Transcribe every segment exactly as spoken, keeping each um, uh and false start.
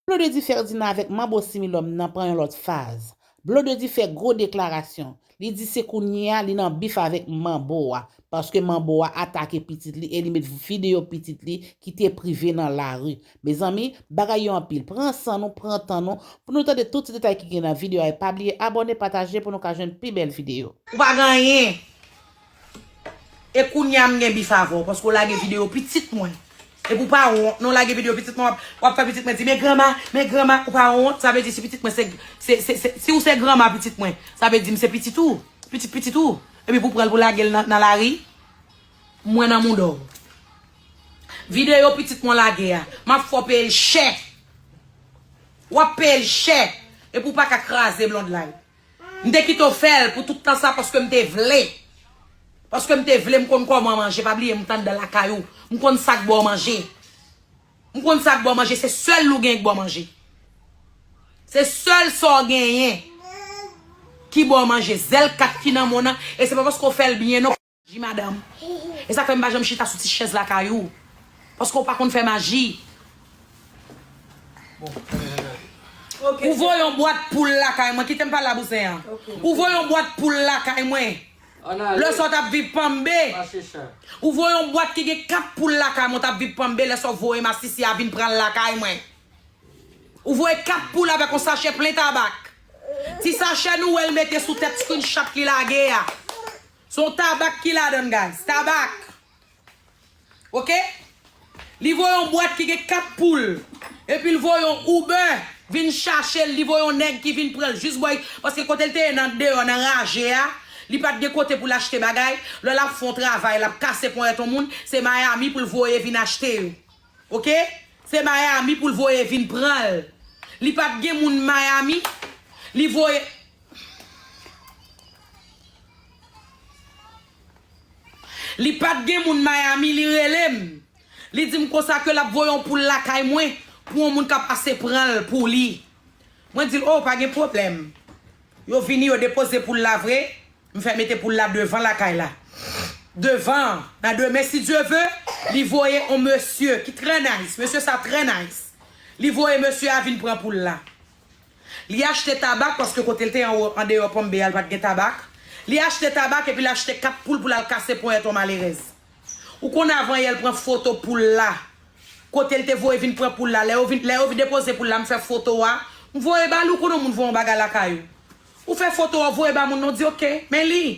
Blondedy Ferdinand avèk Manbo Similòm nan pran yon lòt faz. Blondedy fè gwo deklarasyon. Li di se kounye a li nan bif avèk Manbo a, paske Manbo a atake pitit li e li met videyo pitit li ki te prive nan lari. Mezanmi, bagay yo anpil. Pran san nou, pran tan nou, pou nou tande tout ti detay ki gen nan videyo a. E pa bliye abòne, pataje pou nou ka jwenn pi bèl videyo. Ou pa gen anyen. E kounye a m gen bif avè w, paske w lage videyo pitit mwen. Epi w pa wont, non, w lage videyo pitit mwen, w ap, w ap fè pitit mwen di, men granma, men granma, ou pa wont, sa vle di si pitit mwen se, se, se, se, si w se granma pitit mwen, sa vle di m se pitit ou, pitit pitit ou. Epi pou w pran l pou lage l nan, nan lari, mwen nan mouda w. Videyo pitit mwen lage a, m ap fè w peye l chè. W ap peye l chè. Epi w pa ka kraze Blondlight. M te kite w fè l pou tout tan sa paske m te vle. Paske m te vle, m konn kòman manje. Pa bliye, m t anndan lakay ou. M konn sa k ba w manje. M konn sa k ba w manje. Se sèl ou gen k ba w manje. Se sèl sa w genyen ki ba w manje. Zèl kat ki nan men w nan. E se pa paske w fè l byen, non. Maji, madanm. E sa k fè m pa janm chita sou ti chèz lakay ou. Paske w pa konn fè maji. Ou voye yon bwat poul lakay mwen. Kite m pale a bouzen an. Ou voye yon bwat poul lakay mwen. Lè sa w t ap viv Panmbe. Ou voye yon bwat ki gen kat poul lakay mwen, w t ap viv Panmbe. Lè sa w voye masisi a vin pran l lakay mwen. Ou voye kat poul avèk yon sachè plen tabak. Ti sachè nou wè l mete sou tèt screenshot li lage a. Se yon tabak ki ladan l, guys. Tabak. Oke? Li voye yon bwat ki gen kat poul. Epi l voye yon Uber vin chache l. Li voye yon nèg ki vin pran l jis bò. Paske kote l te ye nan deyò, nan raje a, li pa t gen kote pou l achte bagay. Lè l ap fè yon travay, l ap kase ponyèt yon moun, se Miami pou l voye vin achte yo. Oke? Se Miami pou l voye vin pran l. Li pa t gen moun Miami. Li voye. Li pa t gen moun Miami, li rele m. Li di m konsa ke l ap voye yon poul lakay mwen pou yon moun ka pase pran l pou li. Mwen di l, o, pa gen pwoblèm. Yo vini, yo depoze poul la vre. M fè mete poul la devan lakay la. Devan, nan demen, si Dye ve, li voye yon mesye ki trè nice. Mesye sa trè nice. Li voye mesye a vin pran poul la. Li achte tabak, paske kote l te anwo, andeyò Panmbe a, li pa t gen tabak. Li achte tabak epi l achte kat poul pou l al kase ponyèt yon malerèz. Ou konn avan yè l pran foto poul la. Kote l te voye vin pran poul la. Lè yo vin, lè yo vin depoze poul la, m fè foto a. M voye ba li, ou konn yon moun voye yon bagay lakay ou. Ou fè foto a, ou voye ba moun nan, ou di, oke, men li.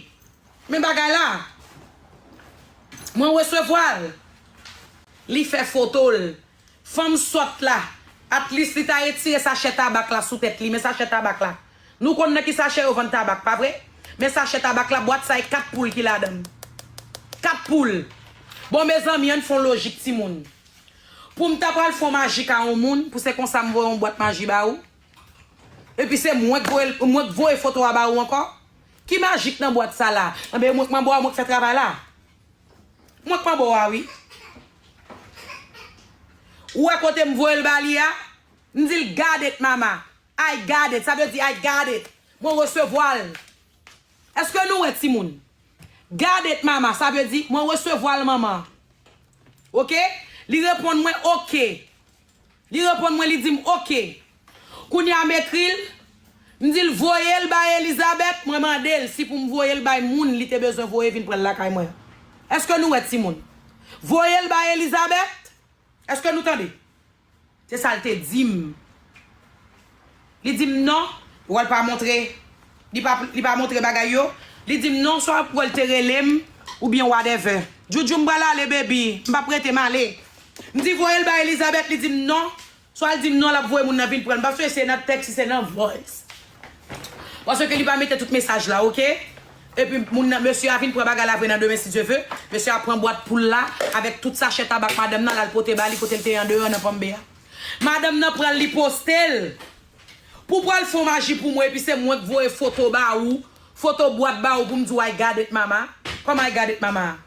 Men bagay la. Mwen resevwa l. Li fè foto l. Fanm sòt la. At least li ta retire sachè tabak la sou tèt li. Men sachè tabak la. Nou konn nan ki sachè yo vann tabak, pa vre? Men sachè tabak la, bwat sa e kat poul ki ladan l. Kat poul. Bon, mezanmi, ann fè yon lojik timoun. Pou m ta pral fè yon maji ka yon moun, pou se konsa m voye yon bwat maji ba ou? Epi se mwen k voye, mwen k voye foto a ba ou ankò? Ki majik nan bwat sa la? Anben, mwen k manbo a, mwen k fè travay la. Mwen k manbo a, wi. Ou wè kote m voye l ba li a? M di l, got it, mama. I got it. Sa vle di, I got it. Mwen resevwa l. Èske nou wè, timoun? Got it, mama. Sa vle di, mwen resevwa l, manman. Oke? Li reponn mwen, oke. Li reponn mwen, li di m, oke. Kounye a, m ekri l, m di l, voye l bay Elizabeth, mwen mande l si pou m voye l bay moun li te bezwen voye vin pran l lakay mwen. Èske nou wè, timoun? Voye l bay Elizabeth? Èske nou tande? Se sa l te di m. Li di m non, ou wè l pa montre, li pa, li pa montre bagay yo. Li di m non, swa ou wè l te rele m, oubyen whatever. Djoudjou, m pral ale, baby, m p ap rete, m ale. M di voye l bay Elizabeth, li di m non. Swa l di m non, l ap voye moun nan vin pran l. M p ap sonje si se nan tèks, si se nan voice. Paske li pa mete tout mesaj la, oke? Epi moun nan, mesye a vin pran bagay la vre nan demen, si Dye ve. Mesye a pran bwat poul la avèk tout sachè tabak madanm nan, l al pote ba li kote l te ye andeyò nan Panmbe a. Madanm nan pran l, li poste l. Pou pral fè yon maji pou mwen, epi se mwen k voye foto ba ou, foto bwat ba ou pou m di w, I got it, mama. Kòman I got it, mama?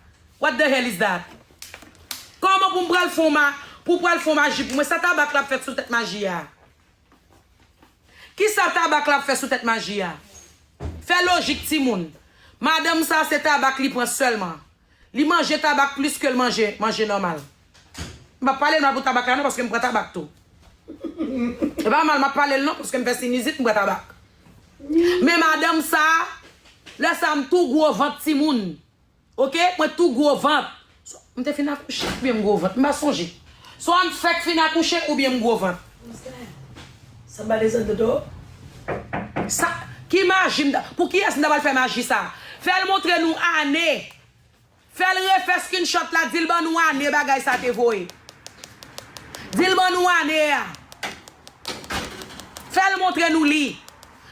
What the hell is that? Kòman pou m pral fè yon ma-, pou pral fè yon maji pou mwen? Sa tabak la ap fè sou tèt maji a? Kisa tabak la ap fè sou tèt maji a? Fè lojik, timoun. Madanm sa, se tabak li pran sèlman. Li manje tabak plis ke l manje, manje nòmal. M p ap pale mal pou tabak la non, paske m pran tabak tou. pa mal m ap pale l non, paske m fè sinizit, m pran tabak. Men madanm sa, lè sa m tou gwo vant timoun. Oke? Mwen tou gwo vant. So, m te fin akouche oubyen m gwo vant? M pa sonje. Swa m fèk fin akouche oubyen m gwo vant. Sa m pa desann toto? Sa, ki maji m ta, pou kiyès m ta pral fè maji sa? Fè l montre nou ane. Fè l refè screenshot la, di l ban nou ane bagay sa te voye. Di l ban nou ane a. Fè l montre nou li.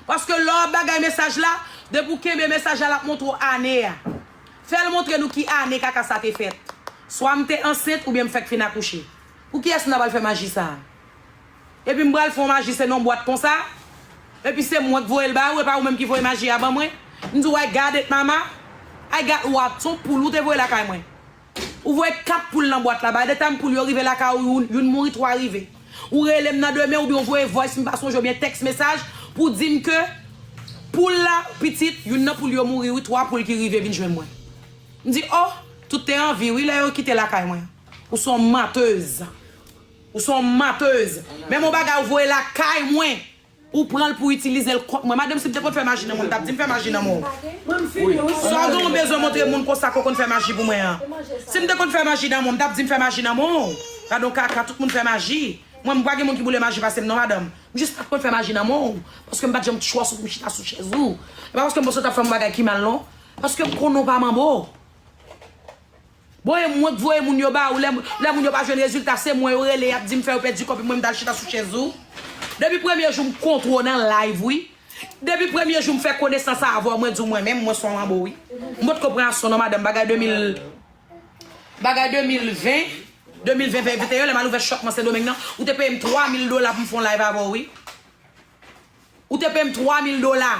Paske lè w ap bagay mesaj la, depi w kenbe mesaj la, l ap montre w ane a. Fè l montre nou ki ane kaka sa te fèt. Swa m te ansent oubyen m fèk fin akouche. Pou kiyès m ta pral fè maji sa a? Epi m pral fè yon maji se nan yon bwat konsa. Epi se mwen k voye l ba ou, e pa ou menm ki voye maji a ban mwen. M di w, I got it, mama. I got what? Se yon poul ou te voye lakay mwen. Ou voye kat poul nan bwat la. By the time poul yo rive lakay ou, youn, youn mouri, twa rive. Ou rele m nan demen, oubyen ou voye voice, m pa sonje, oubyen text mesaj, pou di m ke poul la, pitit, youn nan poul yo mouri, wi, twa poul ki rive vin jwenn mwen. M di, oh, tout te an vi, wi, lè yo kite lakay mwen. Ou se yon mantèz. Ou se yon mantèz. Menm yon bagay ou voye lakay mwen, ou pran l pou itilize l kont mwen. Madanm, si m te konn fè maji nan moun, m t ap di m fè maji nan men w. Sa w gen yon bezwen montre moun konsa ke w konn fè maji pou mwen an? Si m te konn fè maji nan men w, m t ap di m fè maji nan men w. Gade yon kaka, tout moun fè maji. Mwen, m pa gen moun ki boule maji pase m non, madanm. M jis pa t konn fè maji nan men w. Paske m pa t janm chwa sou pou m chita sou chèz ou. E pa paske m panse w t ap fè m bagay ki mal non. Paske m konnen w pa manbo. Bon, e mwen k voye moun yo ba ou, lè, lè moun yo pa jwenn rezilta, se mwen yo rele, y ap di m fè yo pèdi kòb, mwen m t al chita sou chèz ou. Depi premye jou m kontre w nan live, wi. Depi premye jou m fè konesans avè w, mwen di w mwen menm, mwen se yon manbo, wi. M potko pran asyon non, madanm, bagay de mil, bagay de mil ven, de mil ven, venteyen, lè m al ouvè shop mwen Sendomeng nan, ou te peye m twa mil dola pou m fè yon live avè w, wi. Ou te peye m twa mil dola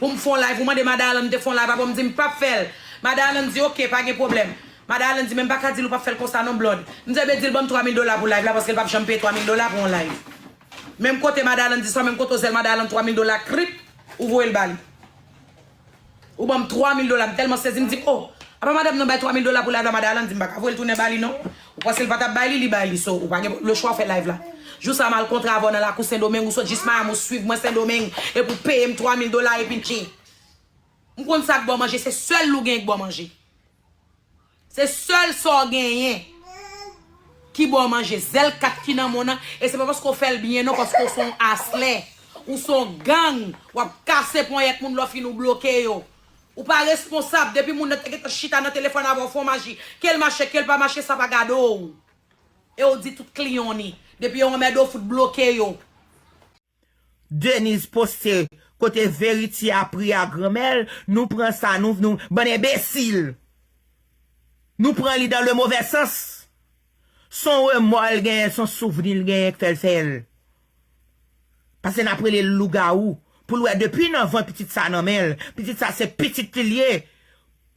pou m fè yon live. Ou mande Madan Alan m te fè yon live avè w, m di m p ap fè l. Madan Alan di, oke, pa gen pwoblèm. Madan Alan di, men m pa ka di l ou p ap fè l konsa non, Blòd. M di, ebyen, di l ban m twa mil dola pou live la, paske l p ap janm peye twa mil dola pou yon live. Menm kote Madan Alan di sa, menm kote w zèl Madan Alan twa mil dola, krip, ou voye l ba li. Ou ban m twa mil dola, m tèlman sezi, m di, oh, apa madanm nan bay twa mil dola pou live la, Madan Alan di m pa ka voye l tounen ba li non. Ou panse l pa t ap bay li, li bay li, so, ou pa gen lechwa w fè live la. Jou sa a m al kontre avè w nan lakou Sendomeng, ou sot jis Miami, ou swiv mwen Sendomeng, epi w peye m twa mil dola, epi tching. M konn sa k ba w manje, se sèl ou genyen k ba w manje. Se sèl sa w genyen ki ba w manje. Zèl kat ki nan men w nan, e se pa paske w fè l byen non, paske w se yon aslè. Ou se yon gang, w ap kase ponyèt moun lè w fin ou bloke yo. Ou pa responsab, depi moun nan te gentan chita nan telefòn avè w fè yon maji, ke l mache, ke l pa mache, sa pa gade w. E w di tout kliyan w ni, depi yo anmède w fout bloke yo. Denise poste kote Verity a pri a granmè l, nou pran sa, nou, nou, bann enbesil. Nou pran li dans le mauvais sens. Se yon remò l genyen, se yon souvni l genyen k fè l fè l. Paske n ap rele l lougawou. Pou l wè depi nan vant pitit sa nan men l. Pitit sa se pitit li l ye.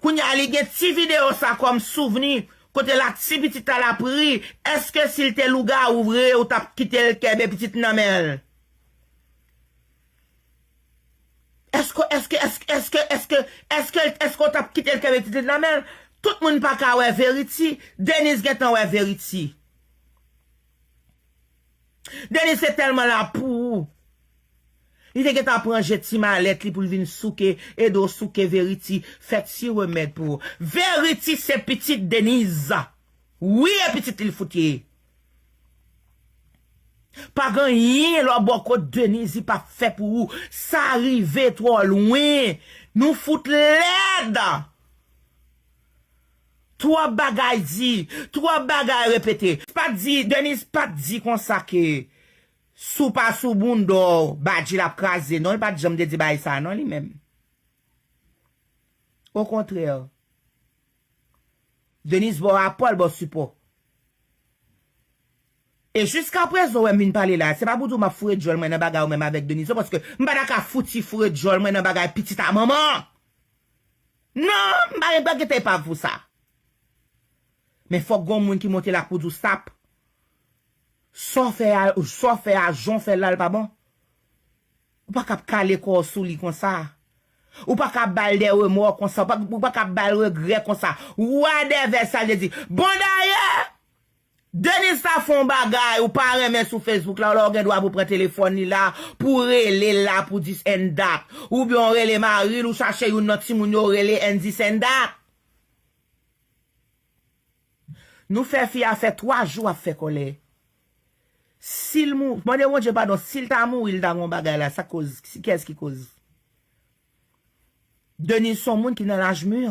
Kounye a li gen ti videyo sa kòm souvni. Kote l ak ti pitit la l ap ri. Èske si l te lougawou vre, ou t ap kite l kenbe pitit nan men l? Èske, èske, èske, èske, èske, èske, èske w t ap kite l kenbe pitit nan men l? Tout moun pa ka wè Verity. Denise gentan wè Verity. Denise te tèlman la pou ou. Li te gentan pran je ti malèt li pou l vin souke, ede w souke Verity, fè ti remèd pou ou. Verity se pitit Denise. Wi, e pitit li l fout ye. Pa gen anyen lè w bò kot Denise li p ap fè pou ou. Sa rive twò lwen. Nou fout lèd. Twòp bagay di, twòp bagay repete. Pa t di, Denise pa t di konsa ke si w pa sou bounda w, badji l ap kraze. Non, li pa t janm te di bagay sa non, li menm. Okontrè. Denise ba w apè, l ba w sipò. E jiskaprezan, w wè m vin pale la, se pa pou di w m ap foure djòl mwen nan bagay ou menm avèk Denise, paske m pa ta ka fouti foure djòl mwen nan bagay pitit a manman. Non, m pa gen, pa gen tan epav pou sa. Men fòk gon moun ki monte la pou di w stop. Sa w fè a, sa w fè a, jan w fè l la, l pa bon. Ou pa ka ap kale kò w sou li konsa. Ou pa ka ap ba l de remò konsa. Ou pa, ou pa ka ap ba l regrè konsa. Whatever sa l te di. Bon, dayè, Denise ta fè yon bagay ou pa renmen sou Facebook la, la w gen dwa pou pran telefòn li la, pou rele l la, pou this and that. Oubyen w rele mari l, ou chache youn nan timoun yo, rele and this and that. Nou fè fi a fè twa jou ap fè kòlè. Si l mou, mande Bondye padon, si l ta mouri, l ta gen yon bagay la, sa koz, si, kiyès ki koz? Denise se yon moun ki nan laj mi.